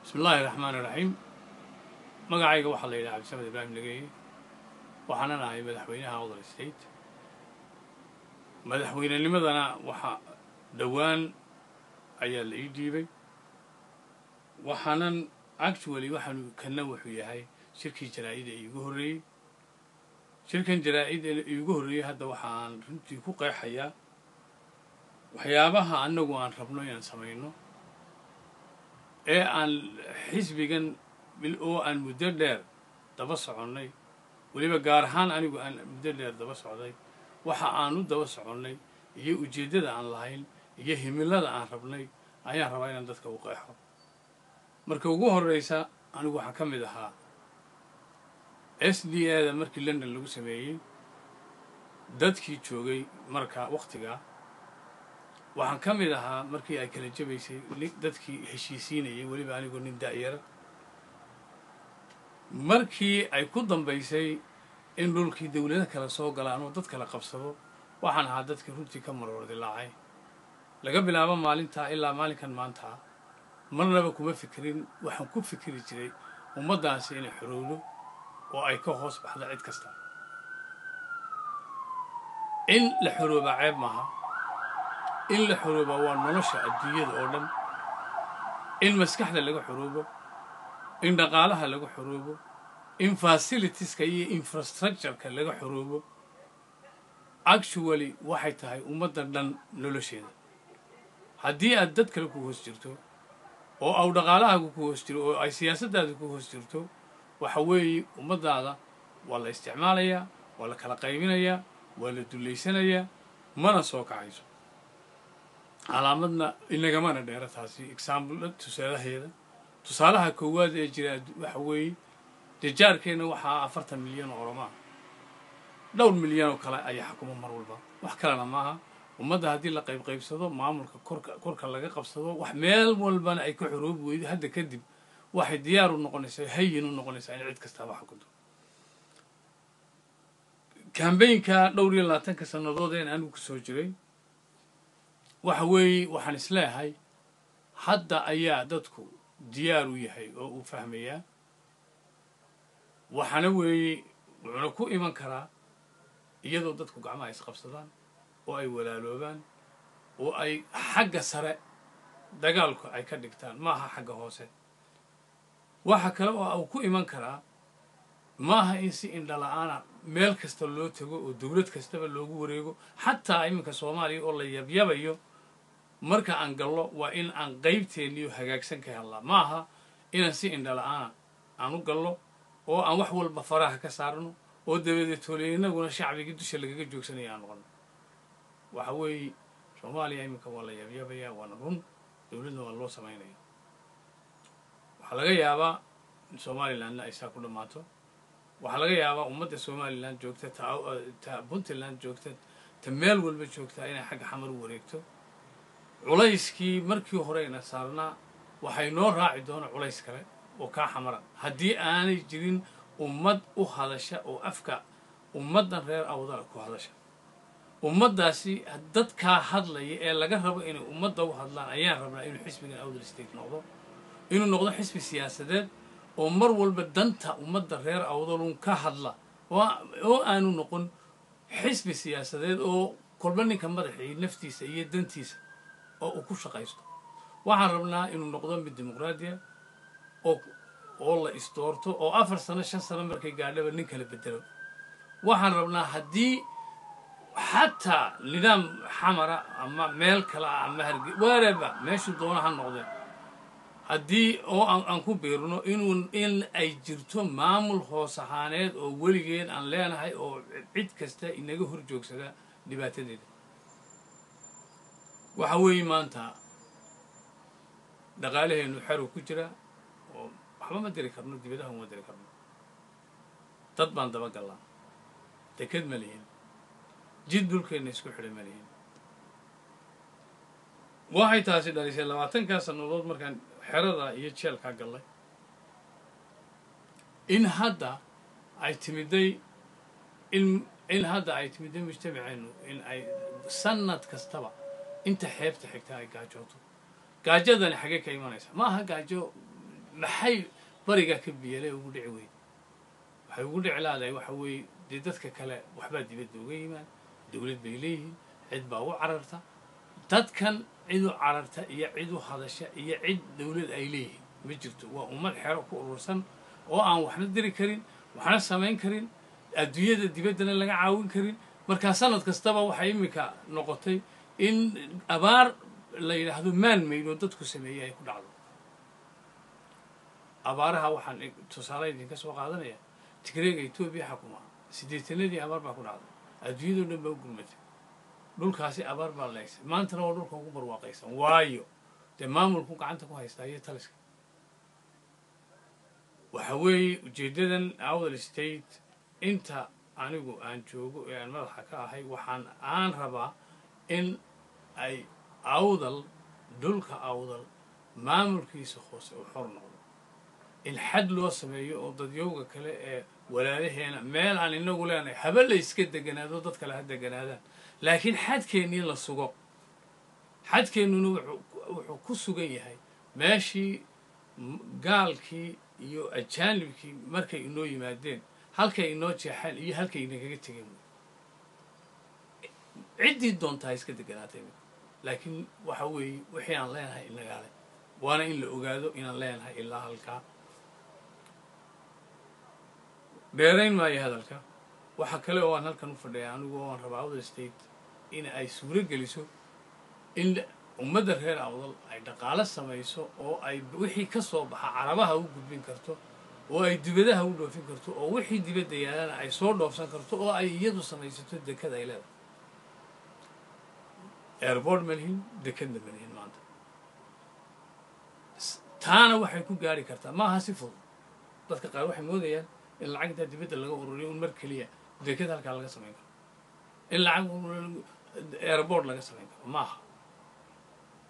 Bismi illaahi raxmaani raxiim. Magacayga waxaa la yidhaha Cabdisamed Ibraahim Nageeye, waxaanan ahay madaxweynaha Awdal State. Madaxweynenimadana waxaa dhowaan ayaa la ii dhiibay. Waxaanan actually waxaanu kana wuxuu yahay shirkii jaraa'ida iigu horreeyey. Shirkan jaraa'id iigu horreeyey hadda waxaan runtii ku qeexayaa waxyaabaha annagu aan rabno inaan samayno ee aan xisbigan oo aan muddo dheer daba soconnay, weliba gaar ahaan anigu aan muddo dheer daba socday. Waxa aan u daba soconnay iyo ujeeddada aan lahayn iyo himilada aan rabnay ayaan rabaa inaan dadka u qeexo. Marka ugu horreysa, anigu waxaan ka mid ahaa SDA da markii London lagu sameeyey dadkii joogay. Marka wakhtigaa waxaan ka mid ahaa markii ay kala jabaysay dadkii heshiisiinayay, weliba anigoo nin da'yara. Markii ay ku dambaysay in dhulkii dawlado kale soo galaan oo dad kala qabsado, waxaan ahaa dadkii runtii ka maroor dilaacay. Laga bilaabo maalintaa ilaa maalinkan maanta marnaba kuma fikirin. Waxaan ku fikiri jiray ummaddaasi inay xorowdo oo ay ka hoos baxdo cid kasta. In la xoroobaa ceeb maaha. In la xoroobaa waa nolosha adduunyada oo dhan. In maskaxda laga xoroobo, in dhaqaalaha laga xoroobo, in facilitieska iyo infrastructureka laga xoroobo, actually waxay tahay ummadda dhan nolosheeda. Haddii aad dad kale ku hoos jirto oo aw dhaqaalahaagu ku hoos jiro oo ay siyaasaddaadu ku hoos jirto, waxa weeye ummaddaada waa la isticmaalayaa, waa la kala qaybinayaa, waa la dullaysanayaa, mana soo kacayso. Calaamadna inagamana dheera taasi. Example, tusaalaheeda, tusaalaha koowaad ee jira waxa weeye dee jaarkeenna waxaa 40 milyan oo Oromaa, dhowr milyan oo kale ayaa xukuma mar walba. Wax kalena maaha. Ummadda haddii la qaybqaybsado, maamulka korka laga qabsado, wax meel walbana ay ka xoroobi weydo, hadda kadib waxay diyaar u noqonaysaa, hayin u noqonaysaa in cid kastaaba xukunto. Campaignka dhowr iyo labaatanka sannadood een anigu ku soo jiray waxa weeye waxaan isleeyahay hadda ayaa dadku diyaar u yahay oo uu fahmayaa. Waxaana weeye wuxuuna ku iman karaa iyadoo dadku gacmaha isqabsadaan oo ay walaaloobaan oo ay xagga sare dagaalku ay ka dhigtaan, maaha xagga hoose. Waxa kale oo uu ku iman karaa maaha in si indhala-aana meel kasta loo tago oo dowlad kastaba loogu wareego. Xataa iminka Soomaaliya oo la yabyabayo marka aan gallo, waa in aan qaybteenniyo hagaagsan ka helnaa, maaha inaan si indhala-aana aan u gallo oo aan wax walba faraha ka saarno oo dabadeed toole inaguna shacbigii dusha lagaga joogsanaya aan noqono. Waxa weeye Soomaaliya iminka waa la yabyabayaa, waana run, dowladna waa loo samaynaya. Waxaa laga yaabaa in Somalilandna ay saa ku dhammaato. Waxaa laga yaabaa ummadda Somaliland joogta, ta Puntland joogta, ta meel walba joogtaa inay xagga Xamar u wareegto. Culayskii markii horeyna saarnaa waxay noo raaci doona culays kale oo kaa Xamara, haddii aanay jirin ummad u hadasha oo afka ummaddan reer Awdala ku hadasha. Ummaddaasi dadkaa hadlaya ee laga rabo inay ummadda u hadlaan ayaan rabnaa inuu xisbigan Awdal State noqdo, inuu noqdo xisbi siyaasadeed oo mar walba danta ummadda reer Awdalun ka hadla, oo aanu noqon xisbi siyaasadeed oo kolba ninka madaxii naftiisa iyo dantiisa oo uu ku shaqaysto. Waxaan rabnaa inuu noqdo mid dimuqraadiya oo la isdoorto oo 4 sano, 5 sano markay gaadhaba nin kala bedelo. Waxaan rabnaa haddii xataa nidaam Xamara ama meel kale ah ama Harge weereba meeshuu doono ha noqdeen, haddii oo aan ku biirno inuu in ay jirto maamul hoos ahaaneed oo weligeed aan leenahay oo cid kasta inaga hor joogsada dhibaatadeeda. Waxa weeye maanta dhaqaalaheenu xeru ku jira oo waxba ma diri karno, dibadaha uma diri karno, dad baan daba gallaa, deked ma lihin, jid dhulkeenna isku xidha ma lihin. Waxay taasi dhalisay 20-kaa sannadood markaan xerada iyo jeelkaa gallay in hadda ay timiday mujtamaceennu in ay sanad kastaba inta xeebta xigta ay gaajooto. Gaajadani xaggee ka imanaysa? Ma aha gaajo Maxay barigaa ka biyale ugu dhici weyn? Waxay ugu dhici laadahay waxa weeye, dee dadka kale waxbaa dibadda uga yimaad, dowlad bay leeyihiin, cid baa u cararta. Dadkan cid u cararta iyo cid u hadasha iyo cid dowlad ay leeyihiin ma jirto. Waa ummad xero ku urursan oo aan waxna diri karin, waxna samayn karin, adduunyada dibaddana laga caawin karin. Markaa sanad kastaba waxay iminka noqotay in abaar la yidhaahdo man made oo dadku sameeyey ay ku dhacdo abaaraha. Waxaan tusaale idinka soo qaadanaya Tigreega Etoobiya xakuma. 80-adii abaar baa ku dhacday, adduunyadoo dhan baa u gurmatay. Dhulkaasi abaar baa laysay, maantana waa dhulka ugu barwaaqaysan. Waayo, dee maamulku gacanta ku haystaa iyo taliska. Waxa weeye ujeeddadan Awdal State, inta anigu aan joogo ee aan madaxa ka ahay, waxaan aan rabaa in ay Awdal, dhulka Awdal maamulkiisa hoose uu xor noqdo, in xad loo sameeyo oo dadyowga kale ee walaalaheena meel aan inagu leenahay haba la iska deganaado, dad kale ha deganaadaan, laakiin xadkeennii la sugo. Xadkeennuna wuxuu ku sugan yahay meeshii gaalkii iyo ajaanibkii markay inoo yimaadeen, halkay inoo jeexeen iyo halkay inagaga tegeen. Ciddii doontaa iska deganaatay, laakiin waxa weeye wixii aan leenahay inagaale, waana in la ogaado inaan leenahay ilaa halkaa. Dheerayn maayo hadalka. Waxa kale oo aan halkan u fadhiya anigu oo aan rabaa Awdal State in ay suuro geliso in ummadda reer Awdal ay dhaqaalo samayso oo ay wixii ka soo baxa Carabaha u gudbin karto oo ay dibadaha u dhoofin karto, oo wixii dibadda yaalana ay soo dhoofsan karto, oo ay iyadu samaysato dekad ay leedahay. Airport ma lihin, dekadna ma lihin maanta. Taana waxay ku gaari kartaa, maaha si fudud. Dadka qaar waxay moodayaan in lacag intaa dibadda laga ururiyo un mar keliya dekad halkaa laga samayn karo, in lacag airport laga samayn karo. Maaha.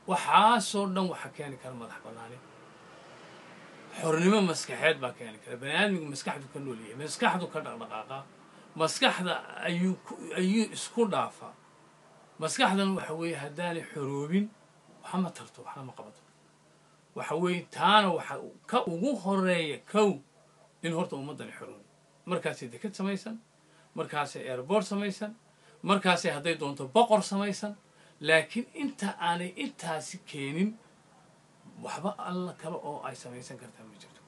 Waxaasoo dhan waxa keeni kara madax bannaani, xornimo maskaxeed baa keeni kara. Bani aadmigu maskaxdu ka nool yahay, maskaxdu ka dhaqdhaqaaqaa, maskaxda ayuu isku dhaafaa. Maskaxdan waxa weeye haddaanay xoroobin waxa ma tarto, waxna ma qabato. Waxa weeye taana waxa ka ugu horeeya kow in horta ummaddani xoroobi, markaasay dekad samaysan, markaasay airport samaysan, markaasay hadday doonto boqor samaysan. Laakiin inta aanay intaasi keenin, waxba alla kale oo ay samaysan kartaa ma jirto.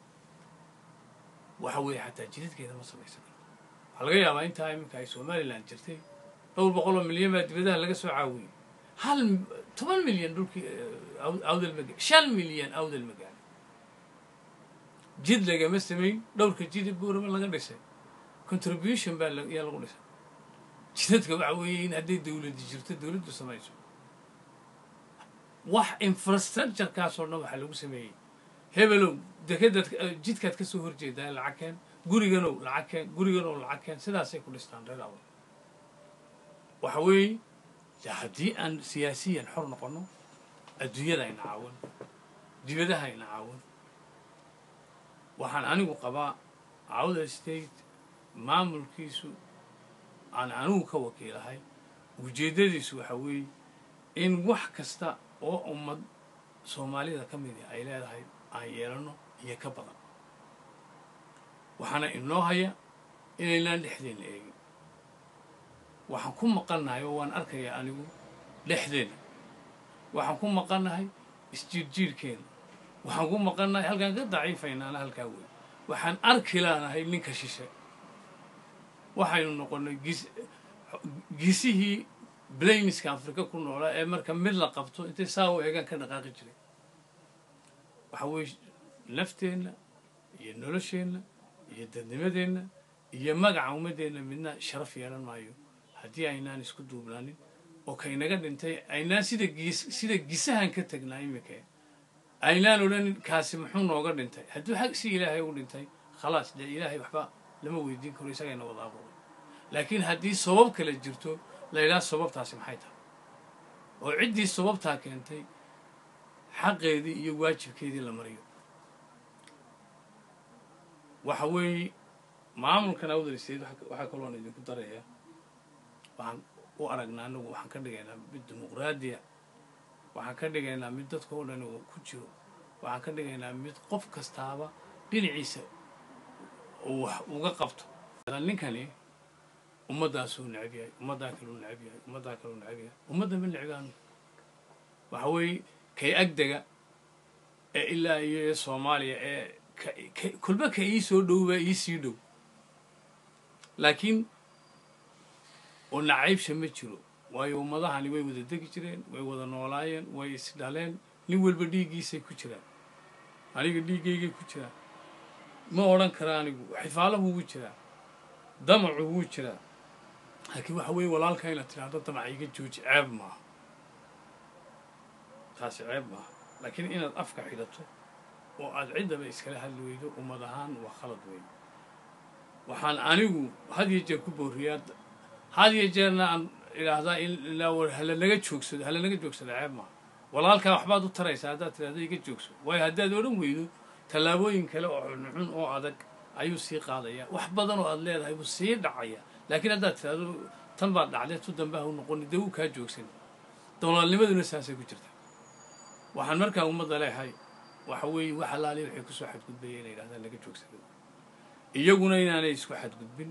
Waxa weeye xataa jidadkeeda ma samaysan karto. Waxaa laga yaabaa intaa iminka ay Somaliland jirtay dhowr boqol oo milyan baa dibadaha laga soo caawiyey. Hal 10 milyan dhulkii Awdal ma, 5 milyan Awdal ma gaarin. Jid lagama samayn. Dhowrka jidi Buurama laga dhisay contribution baa yaa lagu dhisay jidadka. Waxa weeye in hadday dawladdi jirto, dawladdu samayso wax infrastructure-kaasoo dhan. Waxaa lagu sameeyey hebelow dekadaad jidkaad ka soo horjeedaa lacag keen, guriganow lacag keen, guriganow lacag keen. Sidaasay ku dhistaan reer Awdal. Waxa weeye de haddii aan siyaasiyan xor noqonno, adduunyada ayna caawin, dibadaha ayna caawin. Waxaan anigu qabaa Awdal State maamulkiisu aan anigu ka wakiilahay, ujeeddadiisu waxa weeye in wax kasta oo ummad Soomaalida ka midi ay leedahay aan yeelanno iyo ka badan. Waxaana inoo haya inaynaan dhexdeenna eegin. Waxaan ku maqannahay oo waan arkayaa anigu dhexdeenna waxaan ku maqannahay, isjiirjiirkeena waxaan ku maqannahay, halkaan ka daciifaynaana halkaa wey. Waxaan arki laanahay ninka shishe. Waxaynu noqonnay gisihii plainska Afrika ku noolaa ee marka mid la qabto intay saa u eegaan ka dhaqaaqi jiray. Waxa weeye nafteenna iyo nolosheenna iyo dadnimadeenna iyo magaca ummaddeenna midna sharaf yeelan maayo haddii aynaan isku duubnaanin oo kaynaga dhintay aynaan sida gisahan ka tagnaa iminka aynaan odhanin kaasi muxuu nooga dhintay. Hadduu xag si Ilaahay u dhintay, khalaas, dee Ilaahay waxba lama weydiin karo, isagayna wada abuuray. Laakiin haddii sabab kale jirto, la yidhaha sababtaasi maxay tahay, oo ciddii sababtaa keentay xaqeedii iyo waajibkeedii la mariyo. Waxa weeye maamulkan Awdal State waxaa kaloon idinku daraya, waxaan u aragnaa anagu, waxaan ka dhigaynaa mid dimuqraadiya, waxaan ka dhigaynaa mid dadka oo dhan uu ku jiro. Waxaan ka dhigaynaa mid qof kastaaba dhinaciisa uu wax uga qabto. Ninkani ummaddaasuu necab yahay, ummaddaa kaleu necab yahay, ummaddaa kaleu necab yahay, ummadda ma necbaanu. Waxa weeye kay agdega ee ilaa iyo Soomaaliya ee kolba ka ii soo dhow baa ii sii dhow, laakiin oo nacaybsha ma jiro. Waayo ummadahani way wada degi jireen, way wada noolaayeen, way isdhaleen, nin walba dhiiggiisay ku jiraan. Aniga dhiiggaygay ku jiraan, ma odhan kara anigu xifaalahu wuu jiraa, damacu wuu jiraa, laakiin waxa weeye walaalka inaad tidhaahdo damaca iga jooji ceeb maaha, taasi ceeb maaha. Laakiin inaad afka xidhato oo aad ciddaba iskala hadli weydo ummad ahaan waa khalad weyn. Waxaan anigu had iyo jeer ku booriyaa, had iyo jeerna aan idhaahdaa in ilaa war halanaga joogsado, halanaga joogsado ceeb maaha. Walaalkaa waxbaad u taraysaa haddaad tidhahdo iga joogso, waayo haddaad odhan weydo tallaabooyin kale oo xunxun oo adag ayuu sii qaadaya, wax badan oo aad leedahay buu sii dhacaya. Laakiin haddaad tidhahdo tan baad dhacday, tu dambe ha u noqoni, dee wuu kaa joogsan. Dowladnimaduna saasay ku jirtaa. Waxaan markaa ummadda leehay waxa weeye wax allaaliya waxay kusoo xadgudbaya inay yidhahdaan laga joogsado, iyaguna inaanay isku xadgudbin,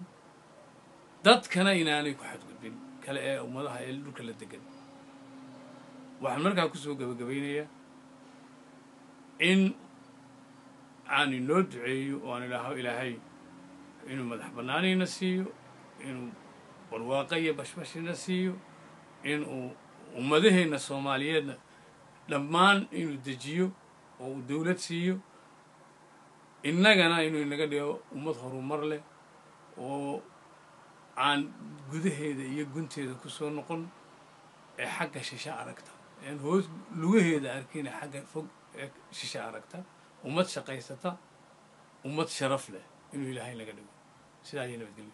dadkana inaanay ku xadgudbin kale ee ummadaha ee dhulka la degan. Waxaan markaa kusoo gabagabaynayaa in aan inoo duceeyo oo aan idhaaho Ilaahay inuu madax bannaanina siiyo, inuu barwaaqo iyo bashbashina siiyo, inuu ummadaheenna Soomaaliyeedna dhammaan inuu dejiyo oo uu dawlad siiyo, innagana inuu inaga dhigo ummad horumar leh oo aan gudaheeda iyo gunteeda ku soo noqon ee xagga shishe aragta, een hoos lugaheeda arkina xagga fog ee shishe aragta, ummad shaqaysata, ummad sharaf leh inuu Ilaahay naga dhigo. Sidaa iyo nabadgelyo.